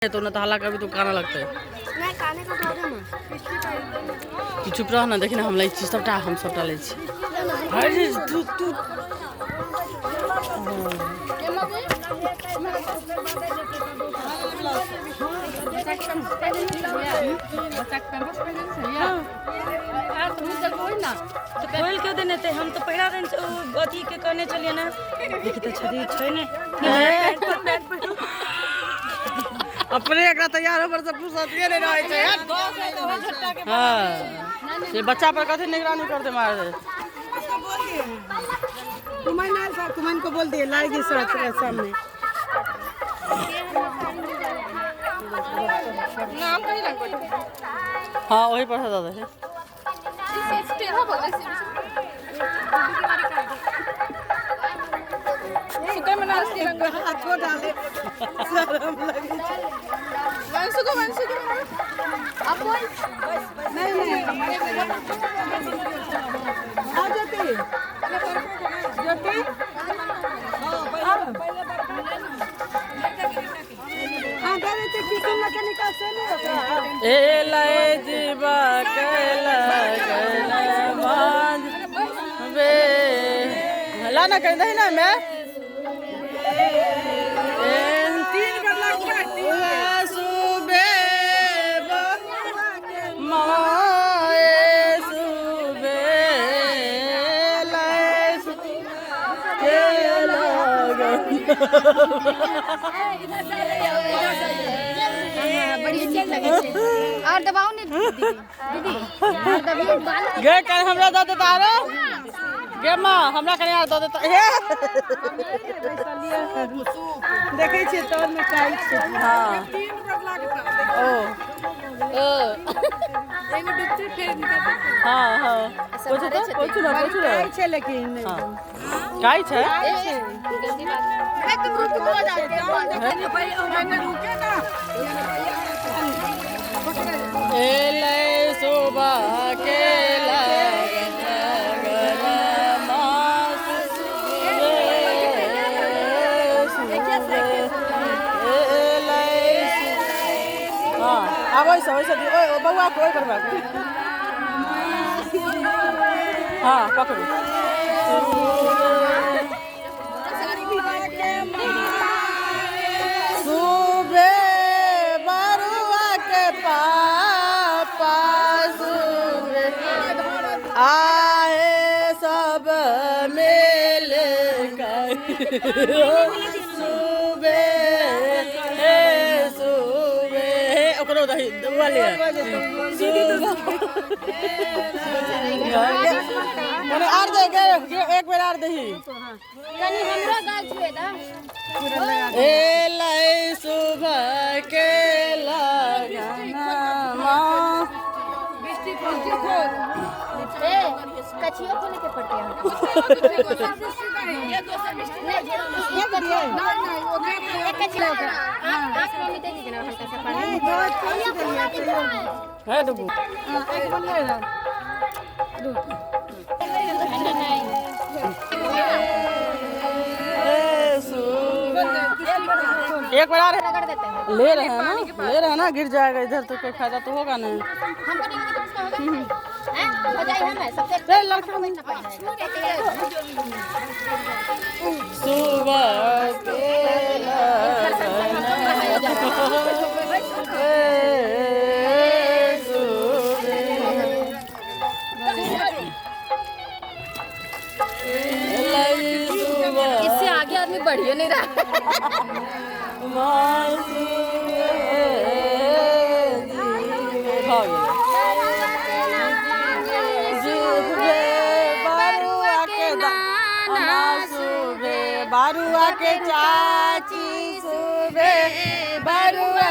तो ना तो हल्ला करबी तो काना लगतै। नहीं, काने का थोड़े ना। तू चुप रह ना, देखी ना हम लै छी सबटा, हम सबटा लै छी। अरे तू तू खोल के देने थे हम तो पहिरा देने ओ अथी के कहने छलियै ने, देखी तऽ छदी छै ने। अपने एकरा तैयार होबर से फुर्सतिये नहीं रहै छै। हाँ, से बच्चा पर कथी निगरानी करते मार दे। कुमन आयल था, कुमन को बोल दिए लाएगी सामने। हाँ वही पर दादा है। हाथो डाले शरम लगे छै। नहीं नहीं, आ ज्योति, ज्योति हाँ दे देते किसी लगे निकाल से नहीं होता। ए लय जीवा कैला कैला मांझ बे ला ना कहीं दही ना मैं तीन बार लगता है, तीन बार। सुबे माए सुबे लय के लगन। बड़ी नीक लगे छै। और दबाओ ने दीदी, दीदी और दबियो बाल। गे कल हमरा दऽ देता आरो गे माँ, हमरा कनि आर दऽ देता हे। देखै छियै तोर में काई छै। हाँ ओ हाँ हाँ, पूछू तो, पूछू ना, पूछू ना। काई छै लेकिन हाँ काई छै। एलै सुबह के लगन मास एलै। हाँ आब ओहिसँ ओहिसँ दियौ, ओहि बौआ के, ओहि बड़बा के। हाँ पकड़ू। सुबे बरुआ के पापा सुबे आए सब मिल कर सुबे हे सुबे ओकरो दही वाले कनि आर दे गे, एक बेर आर दही। कनी हमरो गाल छुए दा। एलै सुबह के लगनमा। ए कछियो खोले के पड़ते हैं। नहीं, एक कछियो आँख में दे दीजिए ना हल्का सा पानी। नहीं दो थोड़ी देलियै। है डुबू। हाँ, एक बोल ले रहा। एक बार आर रगड़ देते हैं। ले रहे हैं ना, ले रहे हैं ना, गिर जाएगा इधर तो कोई फायदा तो होगा नहीं। हमको नहीं होगा तो उसका होगा हैं? हो जाए हमें सबसे ए लड़का नहीं। सुबह के लगन इससे आगे आदमी बढ़िए नहीं रहा। बारुआ के चाची सुबे बरुआ।